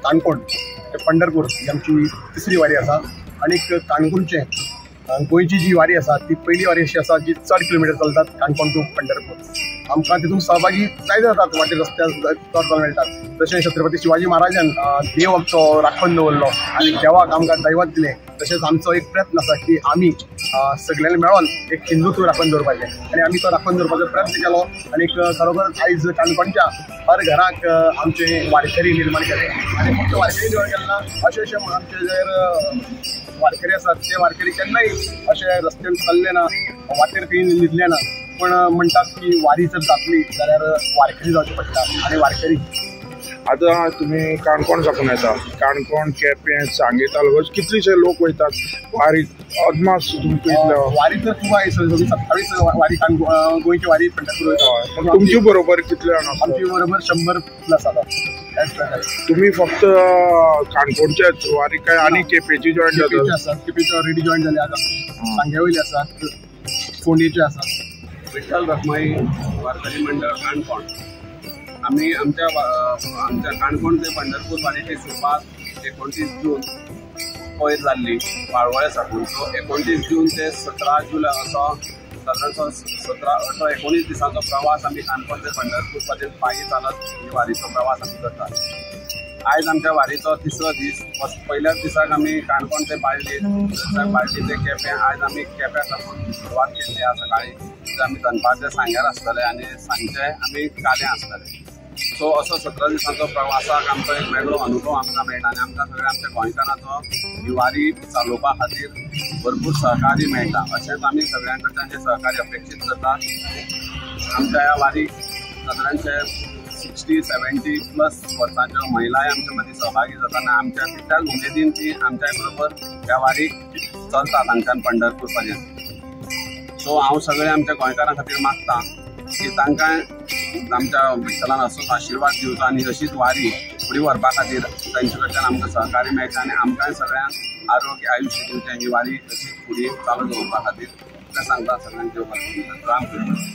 काणकोण ते पंढरपूर ही आमची तिसरी वारी आसा. आनीक काणकोणचे गोंयची जी वारी आसा ती पयली वारी अशी आसा जी चड किलोमिटर चलतात काणकोण टू पंढरपूर. आमकां तितून सहभागी जायते जातात, वाटेर रस्त्यार चड मेळटात. तशें छत्रपती शिवाजी महाराजान देव आमचो राखून दवरलो आनी देवाक आमकां दैवत दिलें. तशेंच आमचो एक प्रयत्न आसा की आमी सगळ्यांनी मेळोन एक हिंदुत्व राखून दवरपाचें आनी आमी तो राखून दवरपाचो प्रयत्न केलो. आनी खरोखर आयज काणकोणच्या हर घराक आमचे वारकरी निर्माण केले आनी फक्त वारकरी निर्माण केले ना, अशे अशे आमचे जे वारकरी आसात ते वारकरी केन्नाय अशे रस्त्यान चल्ले ना, वाटेर खंय न्हिदले ना, पण म्हणटात की वारी जर जातली जाल्यार वारकरी जावचें पडटा आनी वारकरी. आतां तुमी काणकोण साकून येता, काणकोण, केपें, सांगे तालुको कितलेशे लोक वयतात वारी? अदमास तुमकां इतलो वारी तर खूब आयज 27 वारी गोंयची वारी पंढरपूर वयता. तुमचे बरोबर कितले जाण आसता? आमचे बरोबर 100 प्लस आसा. तुम्ही फक्त काणकोणच्याच वारी काय आनी केपेची जॉईन जातात? आसात, केपेचे ऑलरेडी जॉईन जाले आतां, सांग्या वयले आसात, फोंडेचे आसात. विठ्ठल रखमाई वारकरी मंडळ काणकोण. आमी आमच्या आमच्या काणकोण ते पंढरपूर वारीची सुरवात 29 जून पयर जाल्ली वाळवळे साकून. सो 29 जून ते 17 जुलय असो सादारणसो 17, 18, 19 दिसांचो प्रवास आमी काणकोण ते पंढरपूर पर्यंत पायी चालत ही वारीचो प्रवास आमी करतात. आयज आमच्या वारीचो तिसरो दीस. पयल्याच दिसाक आमी काणकोण ते बाळ्ळी, दुसऱ्या बाळ्ळी ते केपें, आयज आमी केप्यां साकून सुरवात केल्ली आसा सकाळी. आमी दनपारचे सांग्यार आसतले आनी सांजचे आमी काल्यां आसतले. सो असो 17 दिसांचो प्रवासाक आमचो एक वेगळो अनुभव आमकां मेळटा आनी आमकां सगळ्या आमच्या गोंयकारांचो ही वारी चालोवपा खातीर भरपूर सहकार्य मेळटा. अशेंच आमी सगळ्यां कडच्यान जे सहकार्य अपेक्षीत करतात. आमच्या ह्या वारीक सादारणशे 60-70 प्लस वर्सांच्यो महिलाय आमच्या मदीं सहभागी जाता आनी आमच्या तितल्याच उमेदीन ती आमच्या बरोबर ह्या वारीक चलतात हांगच्यान पंढरपूर पर्यंत. सो हांव सगळ्या आमच्या गोंयकारां खातीर मागता की तांकां आमच्या विठ्ठलान असोच आशिर्वाद दिवचो आनी अशीच वारी फुडें व्हरपा खातीर तांचे कडच्यान आमकां सहकार्य मेळटा आनी आमकांय सगळ्यांक आरोग्य आयुश्य दिवचें, ही वारी अशी फुडें चालू दवरपा खातीर तें सांगता. सगळ्यांक देव बरें करूं. राम कृष्ण.